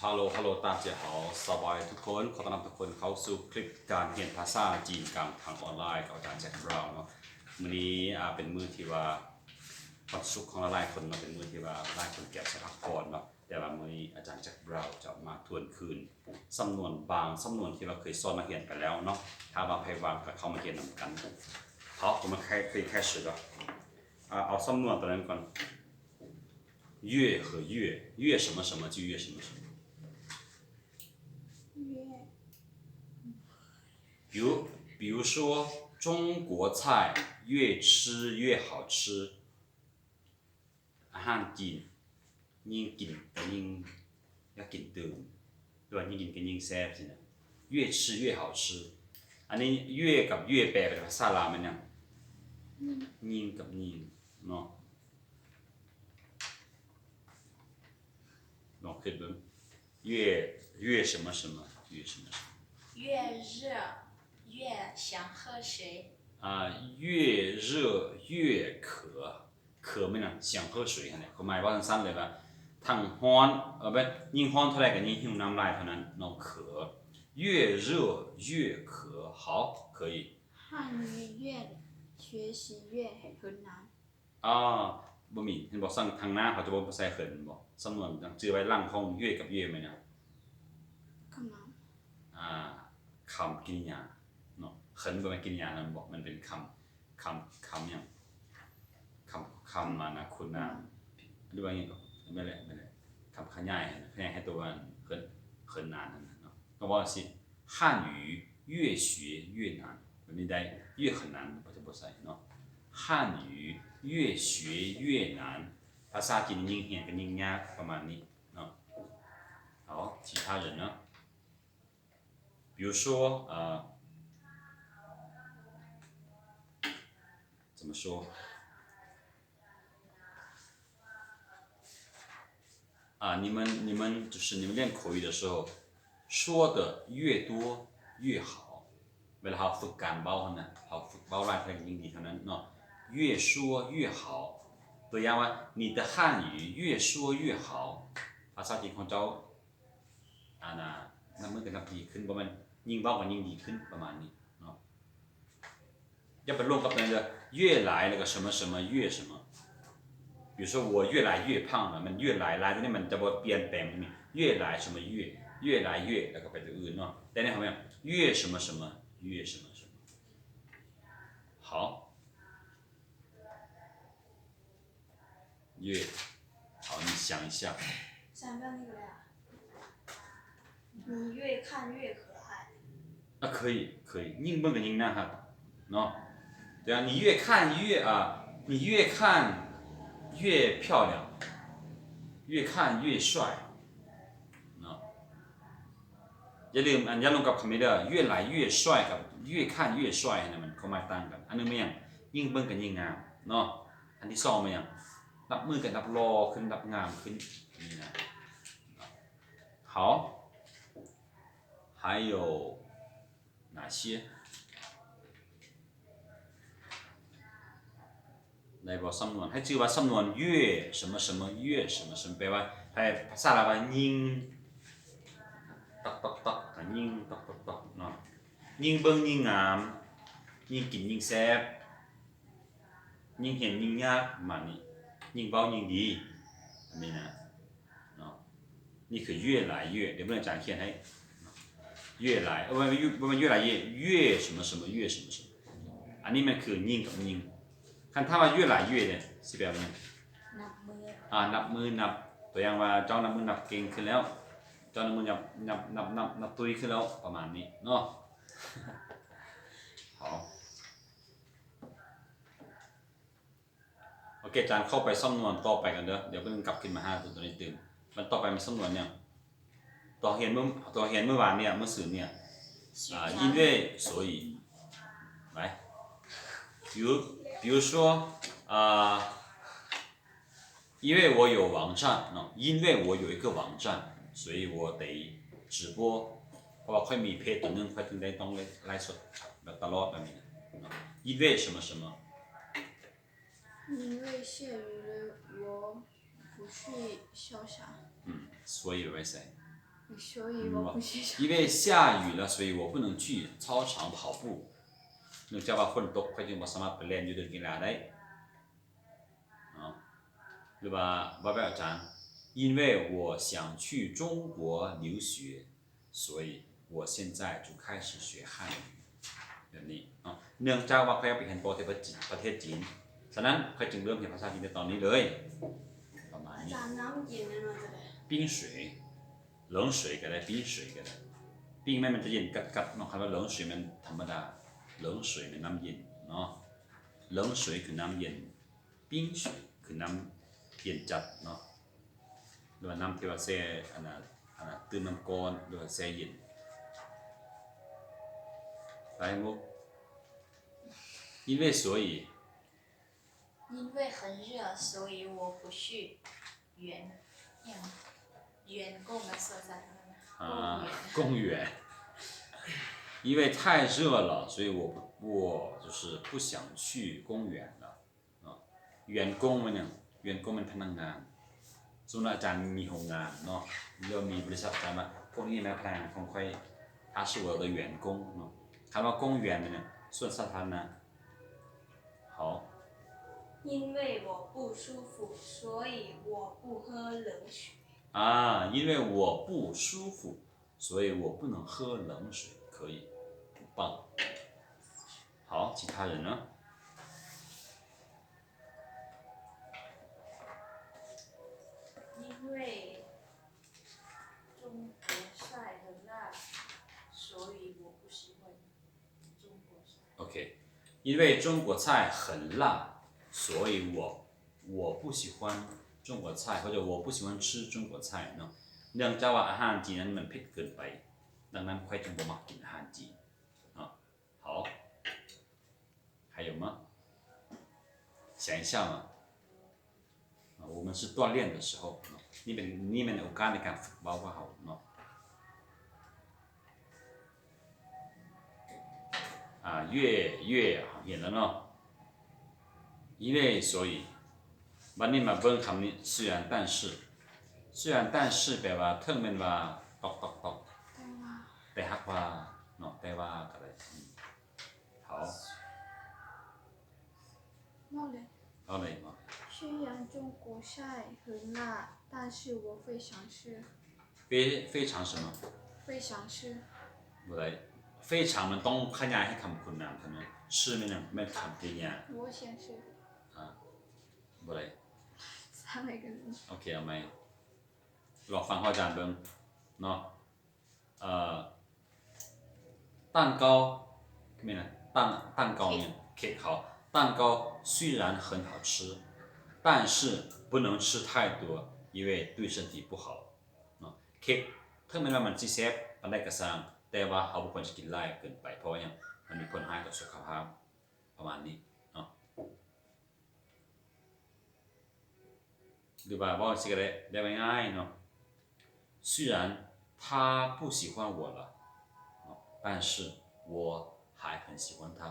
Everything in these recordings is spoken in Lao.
ຮາໂຫຼ ຮາໂຫຼ ຕາເຈເຮົາ ສະບາຍດີທຸກຄົນ ຂໍຕ້ອນຮັບທຸກຄົນເຂົ້າສູ່ຄລິບການຮຽນພາສາຈີນກາງທາງອອນລາຍກັບອາຈານແຈັກບຣາວເນາະ. ມື້ນີ້ ອາ ເປັນມື້ທີ່ວ່າວັນສຸກຂອງຫຼາຍໆຄົນເນາະ, ເປັນມື້ທີ່ວ່າຫຼາຍຄົນເກັບໃສ່ພັກຜ່ອນເນາະ, ແຕ່ວ່າມື້ນີ້ອາຈານແຈັກບຣາວຈະມາທວນຄືນສຳນວນບາງສຳນວນທີ່ວ່າເຄີຍສອນນັກຮຽນໄປແລ້ວເນາະ. ຖ້າວ່າໃຜວ່າງກໍເຂົ້າມາຮຽນນຳກັນ. 好，我们开，可以开始了。 ອາ ເອົາສຳນວນຕົວນັ້ນກ່ອນ. 月和月，月什么什么就月什么什么。月。比如，比如说，中国菜越吃越好吃。ອາຫານຈີນ ຍິ່ງກິນກໍຍິ່ງຢາກກິນຕື່ມ ຫຼືວ່າຍິ່ງກິນກໍຍິ່ງແຊບຊີ້ນະ. 越吃越好吃 ອັນນີ້ 越 ກັບ 越 ແປເປັນພາສາລາວແມ່ນຫຍັງ? ຍິ່ງ ກັບ ยิ่ງ ເນາະ. ລອງຄິດເບິ່ງ 越 越什么什么，越什么什么。 越热越想喝水。 ອ່າ 越热越渴 渴 ແມ່ນຫຍັງ? 想喝水ຫັ້ນແຫຼະ. ຄວາມໝາຍເວົ້າສັ້ນໆເລີຍວ່າ ທັງຮ້ອນ ເອີ ແມ່ນ ຍິ່ງຮ້ອນເທົ່າໃດກໍຍິ່ງຫິວນ້ຳຫຼາຍເທົ່ານັ້ນເນາະ. 渴 越热越渴 好 可以. 汉语越学习越很难。 ອໍ ບໍ່ມີ ເຫັນບໍ່? ທາງໜ້າເຂົາຈະບໍ່ໃສ່ 很 ແມ່ນບໍ່? ສຳນວນ ຈື່ໄວ້ຫຼັງຂອງ 越 ກັບ 越 ແມ່ນຫຍັງ? ຄຳນາມ ອ່າ ຄຳກິລິຍາເນາະ. 很 ບໍ່ແມ່ນກິລິຍານຳບໍ່? ມັນເປັນຄຳ ຄຳ ຄຳຫຍັງ? ຄຳ ຄຳມານະຄຸນນາມ ຫຼືວ່າຫຍັງກໍ ແມ່ນແຫຼະ ແມ່ນແຫຼະ ຄຳຂະຫຍາຍ ຂະຫຍາຍໃຫ້ຕົວ 很 很难 ນັ້ນນະເນາະ. ກໍເວົ້າຈັ່ງຊີ້ 汉语越学越难 ແບບນີ້ໄດ້ 越很难 ກໍຈະບໍ່ໃສ່ເນາະ. 汉语越学越难 ພາສາຈີນຍິ່ງຮຽນກໍຍິ່ງຍາກ ປະມານນີ້ເນາະ. 好，其他人呢？ 比如说，呃，怎么说？啊，你们，你们，就是你们练口语的时候，说的越多越好。 ເວລາເຮົາຝຶກການເວົ້າຫັ້ນນະ ເຮົາຝຶກເວົ້າຫຼາຍເທົ່າໃດຍິ່ງດີເທົ່ານັ້ນເນາະ. 越说越好 ຕົວຢ່າງວ່າ 你的汉语越说越好 ພາສາຈີນຂອງເຈົ້າ ອັນນ່າ ນັບມື້ກໍນັບດີຂຶ້ນ ບໍ່ແມ່ນຍິ່ງເວົ້າກໍຍິ່ງດີຂຶ້ນ ປະມານນີ້ເນາະ. ຢ່າໄປຫຼົງກັບຕົວນັ້ນເດີ 越来 ແລ້ວກໍ 什么什么越什么. 比如说我越来越胖 ມັນ 越来 来 ຕົວນີ້ມັນຈະບໍ່ປ່ຽນແປງ ມັນມີ 越来什么越 越来越 ແລ້ວກໍໄປຕົວອື່ນເນາະ. ແຕ່ໃນຄຳວ່າ 越什么什么 越什么什么. 好 越 好，你想一下。想不到那个了呀。你越看越可爱。 อ่ะ 可以 可以 ຍິ່ງເບິ່ງກໍຍິ່ງໜ້າຮັກເນາະ. 对啊，你越看越 啊，你越看越漂亮，越看越帅 ເນາະ. ຢ່າລືມ ອັນ ຢ່າຫຼົງກັບຄຳນີ້ເດີ 越来越帅 ກັບ 越看越帅 ຫັ້ນນະ ມັນຄວາມໝາຍຕ່າງກັນ. ອັນໜຶ່ງແມ່ນຫຍັງ? ຍິ່ງເບິ່ງກໍຍິ່ງງາມເນາະ. ອັນທີສອງແມ່ນຫຍັງ? ນັບມື້ກໍນັບຫຼໍ່ຂຶ້ນ ນັບງາມຂຶ້ນ ນີ້ນະ. 好，还有 哪些 ໄດ້ບໍ່ສຳນວນ? ໃຫ້ຈື່ວ່າສຳນວນ 越什么什么越什么什么 ແປວ່າ ໃຫ້ພາສາລາວວ່າ ຍິ່ງ ຕອກໆໆ ກະຍິ່ງ ຕອກໆໆ ເນາະ. ຍິ່ງເບິ່ງຍິ່ງງາມ ຍິ່ງກິນຍິ່ງແຊບ ຍິ່ງຮຽນຍິ່ງຍາກ ປະມານນີ້ ຍິ່ງເວົ້າຍິ່ງດີ ແບບນີ້ນະເນາະ. ນີ້ຄື 越来越 ດຽວເບິ່ງອາຈານຂຽນໃຫ້ 越来 ເອີ ບໍ່ແມ່ນ 越来越 越什么什么越什么什么 ອັນນີ້ມັນຄື ยิ่ງ ກັບ ยิ่ງ. ຄັນຖາມວ່າ 越来越 ເດ ຊິແປວ່າຫຍັງ? ນັບມື້ ອ່າ ນັບມື້ ນັບ ຕົວຢ່າງວ່າ ເຈົ້ານັບມື້ນັບເກັ່ງຂຶ້ນແລ້ວ ເຈົ້ານັບມື້ນັບ ນັບ ນັບ ນັບ ນັບຕຸ້ຍຂຶ້ນແລ້ວ ປະມານນີ້ເນາະ. ເອົາ ໂອເຄ ອາຈານເຂົ້າໄປສຳນວນຕໍ່ໄປກັນເດີ ດຽວເພິ່ນກັບຂຶ້ນມາຫາຕົວນີ້ຕື່ມ. ມັນຕໍ່ໄປມັນສຳນວນຫຍັງ? ຕົວຮຽນມື້ ຕົວຮຽນມື້ວານນີ້ ມື້ຊືນນີ້ ອ່າ 因为所以 ໄປ 比如 比如说 ອ່າ 因为我有网站 ເນາະ 因为我有一个网站 所以我得直播 ເພາະວ່າຂ້ອຍມີເພຈຕົວໜຶ່ງ ຂ້ອຍຈຶ່ງໄດ້ຕ້ອງໄລຟ໌ສົດແບບຕະຫຼອດແບບນີ້ນະ 因为什么什么 因为限于了我不去潇洒。 ອືມ 所以 ໄປໃສ?所以我不去。因为下雨了，所以我不能去操场跑步。 ເນື່ອງຈາກວ່າຝົນຕົກ ຂ້ອຍຈຶ່ງບໍ່ສາມາດໄປແລ່ນຢູ່ເທິງກິລາໄດ້ເນາະ. ຫຼືວ່າ ວ່າແບບອາຈານ 因为我想去中国留学 所以我现在就开始学汉语 ແບບນີ້ເນາະ. ເນື່ອງຈາກວ່າຂ້ອຍຢາກໄປຮຽນຕໍ່ທີ່ປະເທດຈີນ ສະນັ້ນຂ້ອຍຈຶ່ງເລີ່ມຮຽນພາສາຈີນແຕ່ຕອນນີ້ເລີຍ ປະມານນີ້. ອາຈານ ນ້ຳເຢັນນັ້ນວ່າຈັ່ງໃດ? 冰水 冷水ກໍໄດ້ 冰水ກໍໄດ້. 冰 ແມ່ນມັນຈະເຢັນກັດໆເນາະ ຄັນວ່າ 冷水 ແມ່ນທຳມະດາ 冷水 ແມ່ນນ້ຳເຢັນເນາະ. 冷水 ຄືນ້ຳເຢັນ 冰水 ຄືນ້ຳເຢັນຈັດເນາະ ຫຼືວ່ານ້ຳທີ່ວ່າແຊ່ ອັນນ່າ ອັນນ່າ ຕື່ມນ້ຳກ້ອນ ຫຼືວ່າແຊ່ເຢັນ. ໄປມຸກ 因为所以 因为很热，所以我不去园，园公园，说啥？啊，公园。公园。因为太热了，所以我，我就是不想去公园了。啊，园公 ແມ່ນຫຍັງ? 园公 ແມ່ນພະນັກງານ. ສົມມຸດອາຈານມີໂຮງງານເນາະ ຫຼືມີບໍລິສັດ ອາຈານວ່າ ພວກນີ້ແມ່ນພະນັກງານຂອງຂ້ອຍ 他是我的员工 ເນາະ. ຄຳວ່າ 公园 ແມ່ນຫຍັງ? ສວນສາທາລະນະ. 好。因为我不舒服，所以我不喝冷水。啊，因为我不舒服，所以我不能喝冷水。可以，很棒。好，其他人呢？ 因为中国晒很辣，所以我不喜欢中国晒。 OK，因为中国菜很辣，所以我，我不喜欢中国菜，或者我不喜欢吃中国菜 ເນາະ. ເນື່ອງຈາກວ່າອາຫານຈີນນັ້ນມັນເຜັດເກີນໄປ ດັ່ງນັ້ນຂ້ອຍຈຶ່ງບໍ່ມັກກິນອາຫານຈີນເນາະ. 好，还有吗？想一下嘛。啊，我们是锻炼的时候，เนาะ ນີ້ເປັນ ນີ້ແມ່ນໂອກາດໃນການຝຶກເວົ້າຂອງເຮົາເນາະ. 啊，越，越 ເຮົາຮຽນແລ້ວເນາະ 因为 所以 ບັດນີ້ມາເບິ່ງຄຳນີ້ 虽然但是 虽然但是 ແປວ່າ ເຖິງແມ່ນວ່າ ຕອກໆໆ ແຕ່ຫາກວ່າ ແຕ່ຫາກວ່າເນາະ ແຕ່ວ່າກໍໄດ້. 好。 ເວົ້າເລີຍ ເວົ້າເລີຍ ເວົ້າເລີຍ. 虽然中国晒很辣，但是我非常适 非，非常什么？非常适 ບໍ່ໄດ້ 非常 ມັນຕ້ອງຂະຫຍາຍໃຫ້ຄຳຄຸນນາມເທົ່ານັ້ນ 适 ແມ່ນຫຍັງ? ແມ່ນຄຳກິລິຍາ 我想适 ອ່າ ບໍ່ໄດ້ 再来一个 ໂອເຄ ເອົາໃໝ່ ລອງຟັງຂອງອາຈານເບິ່ງເນາະ. ເອີ 蛋糕 ແມ່ນຫຍັງ? 蛋 蛋糕 ແມ່ນຫຍັງ? ເຄັກ ເຂົກເຂົາ 蛋糕虽然很好吃，但是不能吃太多，因为对身体不好 ເນາະ. ເຄັກ ເຖິງແມ່ນວ່າມັນຊິແຊບປານໃດກໍຊ່າງ ແຕ່ວ່າເຮົາບໍ່ຄວນຊິກິນຫຼາຍເກີນໄປ ເພາະວ່າຫຍັງ? ມັນມີຜົນຮ້າຍຕໍ່ສຸຂະພາບ ປະມານນີ້ເນາະ. ຫຼືວ່າເວົ້າຈັ່ງຊີ້ກໍໄດ້ ແບບງ່າຍໆເນາະ 虽然他不喜欢我了，但是我还很喜欢他。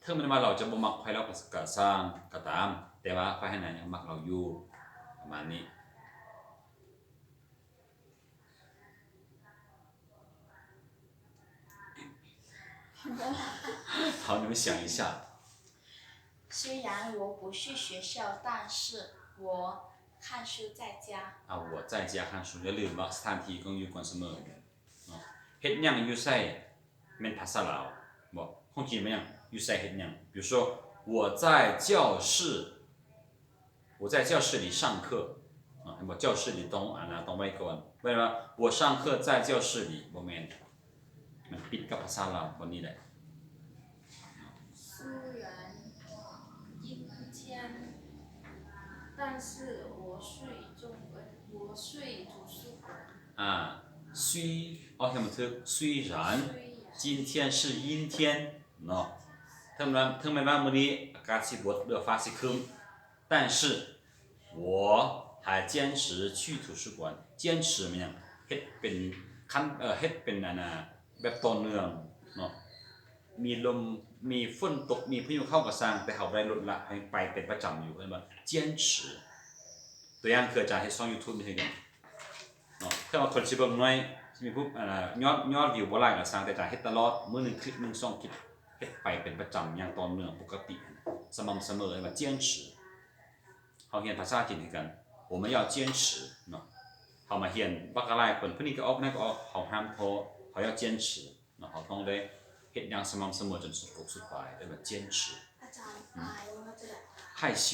ເຖິງແມ່ນວ່າລາວຈະບໍ່ມັກຂ້ອຍແລ້ວກໍ ກໍຊ່າງກໍຕາມ ແຕ່ວ່າຂ້ອຍຫັ້ນນະຍັງມັກລາວຢູ່ ປະມານນີ້. 好，你们想一下。 虽然我不去学校，但是我看书在家。 ອ່າ 我在家看书 ຢ່າລືມວ່າສະຖານທີ່ຕ້ອງຢູ່ກ່ອນສະເໝີເນາະ. ເຮັດຫຍັງຢູ່ໃສ ແມ່ນພາສາລາວ ບໍ່ ຂອງຈີນແມ່ນຫຍັງ? ຢູ່ໃສເຮັດຫຍັງ? 比如说 我在教室 我在教室里上课 ເນາະ ເຫັນບໍ່? 教室里 ຕ້ອງ ອັນນະ ຕ້ອງໄວ້ກ່ອນ ບໍ່ແມ່ນວ່າ 我上课在教室里 ບໍ່ແມ່ນ ມັນຕິດກັບພາສາລາວບ່ອນນີ້ແຫຼະ. 虽然阴天，但是我睡中，我睡图书馆。 ອ່າ 虽 ອອກສຽງບໍ່ຖືກ 虽然 今天是阴天 ເນາະ ເຖິງແມ່ນວ່າ ເຖິງແມ່ນວ່າມື້ນີ້ອາກາດຊິບົດ ຫຼືວ່າຟ້າຊິຄຶ້ມ 但是我还坚持去图书馆 坚持 ແມ່ນຫຍັງ? ເຮັດເປັນຂັ້ນ ເອີ ເຮັດເປັນ ອັນນ່າ ແບບຕໍ່ເນື່ອງເນາະ ມີລົມ ມີຝົນຕົກ ມີພາຍຸເຂົ້າກໍຊ່າງ ແຕ່ເຮົາບໍ່ໄດ້ລົດລະ ເຮົາຍັງໄປເປັນປະຈຳຢູ່ ເອີ້ນວ່າ坚持. ຕົວຢ່າງຄືອາຈານເຮັດຊ່ອງຢູທູບນີ້ຄືກັນເນາະ ຖ້າວ່າຄົນຊິເບິ່ງໜ້ອຍ ຊິມີຜູ້ ອັນນ່າ ຍອດ ຍອດວິວບໍ່ຫຼາຍກໍຊ່າງ ແຕ່ຈະເຮັດຕະຫຼອດ ມື້ໜຶ່ງຄລິບໜຶ່ງສອງຄລິບ ເຮັດໄປເປັນປະຈຳຢ່າງຕໍ່ເນື່ອງປົກກະຕິ ສະໝໍ່າສະເໝີ ເອີ້ນວ່າ 坚持 ເຮົາຮຽນພາສາຈີນຄືກັນ 我们要坚持 ເນາະ ເຮົາມາຮຽນ ບັກຫຼາຍຄົນ ຜູ້ນີ້ກໍອອກ ນັ້ນກໍອອກ ເຮົາຫ້າມທໍ້ ເຮົາ 要坚持 ເນາະ ເຮົາຕ້ອງໄດ້ເຮັດຢ່າງສະໝໍ່າສະເໝີຈົນສຸດກົກສຸດປາຍ ເອີ້ນວ່າ 坚持 ອາຈານ ອືມ ອາຍ ມັນຈະແບບ 害羞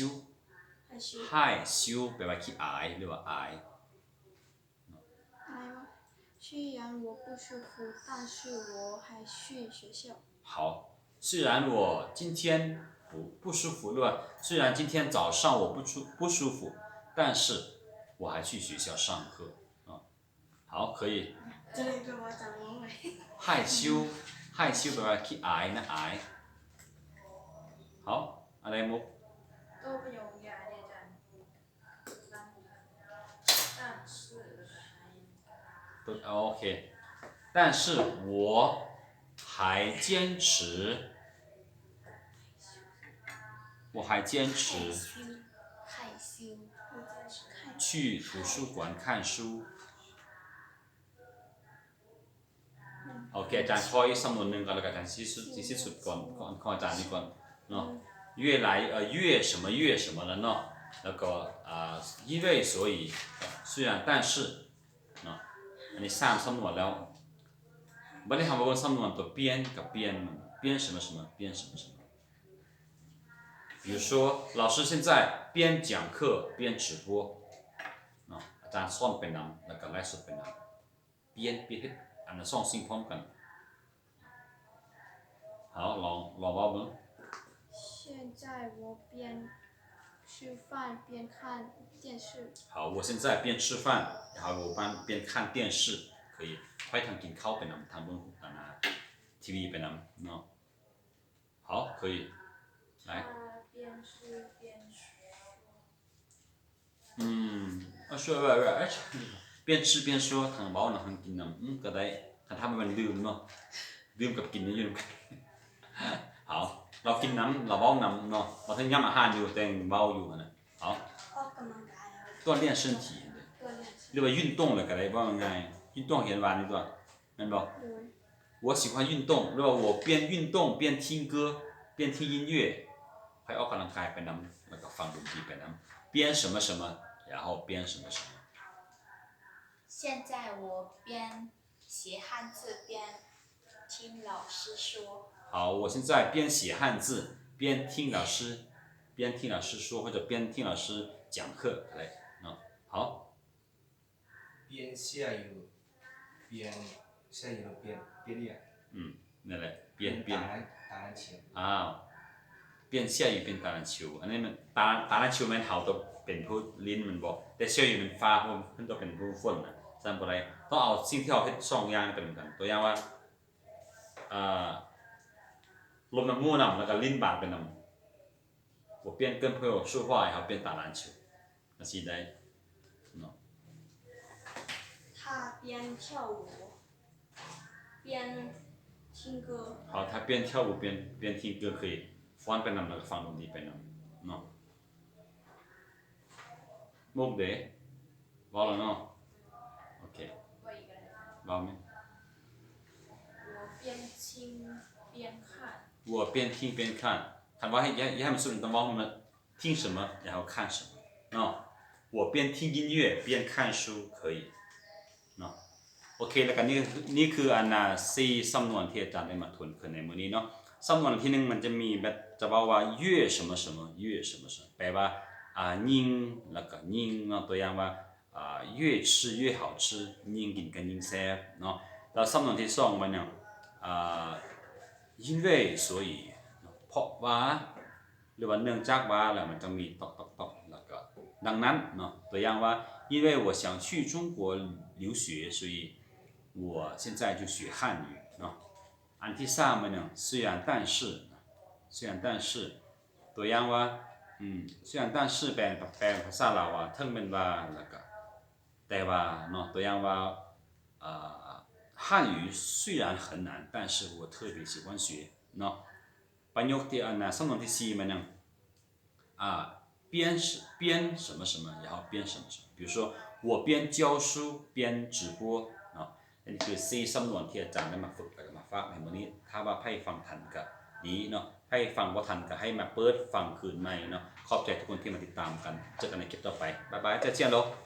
害羞 害羞 ແປວ່າຂີ້ອາຍ ຫຼືວ່າອາຍ ອາຍວະ 虽然我不舒服，但是我还去学校。好，虽然我今天不 不舒服 ຫຼືວ່າ 虽然今天早上我不舒 不舒服，但是我还去学校上课。 好，可以。害羞 害羞 ແປວ່າຂີ້ອາຍນະ ອາຍ. 好， ອັນໃດມຸກ? ໂອເຄ 但是我还坚持 我还坚持 害羞 害羞 去图书馆看书. ໂອເຄ ອາຈານຂໍອີກສຳນວນໜຶ່ງກ່ອນ ແລ້ວກໍອາຈານຊິສຸດ ຊິສິ້ນສຸດກ່ອນ ຂອງ ຂອງອາຈານນີ້ກ່ອນເນາະ 越来 ເອີ 越什么越什么 ແລ້ວເນາະ ແລ້ວກໍ ອ່າ 因为 所以 虽然 但是 ເນາະ ອັນນີ້ສາມສຳນວນແລ້ວ. ບັດນີ້ເຮົາມາເບິ່ງສຳນວນຕົວ 变 ກັບ 变 变什么什么 变什么什么. 比如说，老师现在边讲课边直播 ເນາະ ອາຈານສອນໄປນຳ ແລ້ວກໍໄລຟ໌ສົດໄປນຳ. 变 变 ເຮັດອັນລະສອງສິ່ງພ້ອມກັນ. ເຮົາລອງ ລອງເວົ້າເບິ່ງ. 现在我边吃饭边看电视。好，我现在边吃饭，然后我边，边看电视。可以 ຂ້ອຍທັງກິນເຂົ້າໄປນຳ ທັງເບິ່ງ ອັນນ່າ ທີວີໄປນຳເນາະ. 好，可以 来。他边吃边说。 ອືມ 边吃边说 ທັງເວົ້ານຳ ທັງກິນນຳ ອືມ ກໍໄດ້ ຄັນຖ້າມັນດື່ມເນາະ ດື່ມກັບກິນນີ້ຢູ່ນຳກັນ. ເຮົາ ລາວກິນນຳ ລາວເວົ້ານຳເນາະ ລາວທັງຫຍ້ຳອາຫານຢູ່ ແຕ່ເວົ້າຢູ່ຫັ້ນນະ. ເຮົາ ອອກກຳລັງກາຍ 锻炼身体 锻炼 ຫຼືວ່າ运动 ແລ້ວກໍໄດ້ ເວົ້າງ່າຍໆ 运动 ຮຽນວ່ານີ້ຕົວະ ແມ່ນບໍ່? ໂດຍ 我喜欢运动 ຫຼືວ່າ 我边运动边听歌边听音乐 ຂ້ອຍອອກກຳລັງກາຍໄປນຳ ແລ້ວກໍຟັງດົນຕີໄປນຳ. 边什么什么 然后边什么什么. 现在我边写汉字边听老师说。好，我现在边写汉字边听老师，边听老师说 或者边听老师讲课 ກໍໄດ້ເນາະ. 好. 边下雨边 下雨边 边 ອືມ ນັ້ນແຫຼະ 边 边 边打篮 打篮球 ອ້າວ 边下雨边打篮球 ອັນນີ້ມັນ 打 打篮球 ແມ່ນເຮົາຕ້ອງເປັນຜູ້ຫຼິ້ນແມ່ນບໍ່? ແຕ່下雨ແມ່ນຟ້າ ເພິ່ນຕ້ອງເປັນຜູ້ຝົນນະ ຊັ້ນບໍ່ໄດ້ ຕ້ອງເອົາສິ່ງທີ່ເຮົາເຮັດສອງຢ່າງໄປນຳກັນ ຕົວຢ່າງວ່າ ອ່າ ລົມນຳໝູ່ນຳ ແລ້ວກໍຫຼິ້ນບານໄປນຳ 我边跟朋友说话 然后边打篮球 ຈັ່ງຊີ້ໄດ້ເນາະ. 他边跳舞边听歌。好，他边跳舞边，边听歌 ຄືຟ້ອນໄປນຳ ແລ້ວກໍຟັງດົນຕີໄປນຳເນາະ. ມຸກເດ ເວົ້າແລ້ວເນາະ. ໂອເຄ ເວົ້າແມ່ນ. 我边听边看。我边听边看 ຄັນວ່າໃຫ້ ຢາກ ຢາກໃຫ້ມັນສຸດ ຕ້ອງເວົ້າໃຫ້ມັນ 听什么 ແລ້ວເຮົາ 看什么 ເນາະ. 我边听音乐边看书 可以ເນາະ. ໂອເຄ ແລ້ວກໍນີ້ ນີ້ຄືອັນນ່າ ສີ່ສຳນວນທີ່ອາຈານໄດ້ມາທວນຄືນໃນມື້ນີ້ເນາະ. ສຳນວນທີໜຶ່ງ ມັນຈະມີແບບ ຈະເວົ້າວ່າ 越什么什么 越什么什么 ແປວ່າ ອ່າ ຍິ່ງ ແລ້ວກໍຍິ່ງເນາະ. ຕົວຢ່າງວ່າ ອ່າ 越吃越好吃 ຍິ່ງກິນກໍຍິ່ງແຊບເນາະ. ແລ້ວສຳນວນທີສອງ ມັນຫຍັງ ອ່າ 因为 所以 ເນາະ ເພາະວ່າ ຫຼືວ່າເນື່ອງຈາກວ່າ ແລ້ວມັນຕ້ອງມີຕອກໆໆ ແລ້ວກໍດັ່ງນັ້ນເນາະ. ຕົວຢ່າງວ່າ 因为我想去中国留学，所以我现在就学汉语 ເນາະ. ອັນທີສາມ ມັນຫຍັງ 虽然但是 虽然但是 ຕົວຢ່າງວ່າ ອືມ 虽然但是 ແປ ແປເປັນພາສາລາວວ່າ ເຖິງແມ່ນວ່າ ແລ້ວກໍ ແຕ່ວ່າເນາະ. ຕົວຢ່າງວ່າ ອ່າ 汉语虽然很难，但是我特别喜欢学 ເນາະ. ປະໂຫຍກທີ່ອັນນ່າ ສຳນວນທີສີ່ ມັນຫຍັງ ອ່າ 变什 变什么什么 然后变什么什么 比如说我边教书边直播 ເນາະ. ອັນນີ້ຄືສີ່ສຳນວນທີ່ອາຈານໄດ້ມາຝຶກ ແລ້ວກໍມາຝາກໃນມື້ນີ້. ຖ້າວ່າໃຜຟັງທັນກໍດີເນາະ, ໃຜຟັງບໍ່ທັນກໍໃຫ້ມາເປີດຟັງຄືນໃໝ່ເນາະ. ຂອບໃຈທຸກຄົນທີ່ມາຕິດຕາມກັນ. ເຈີກັນໃນຄລິບຕໍ່ໄປ. ບາຍບາຍ, 再见喽.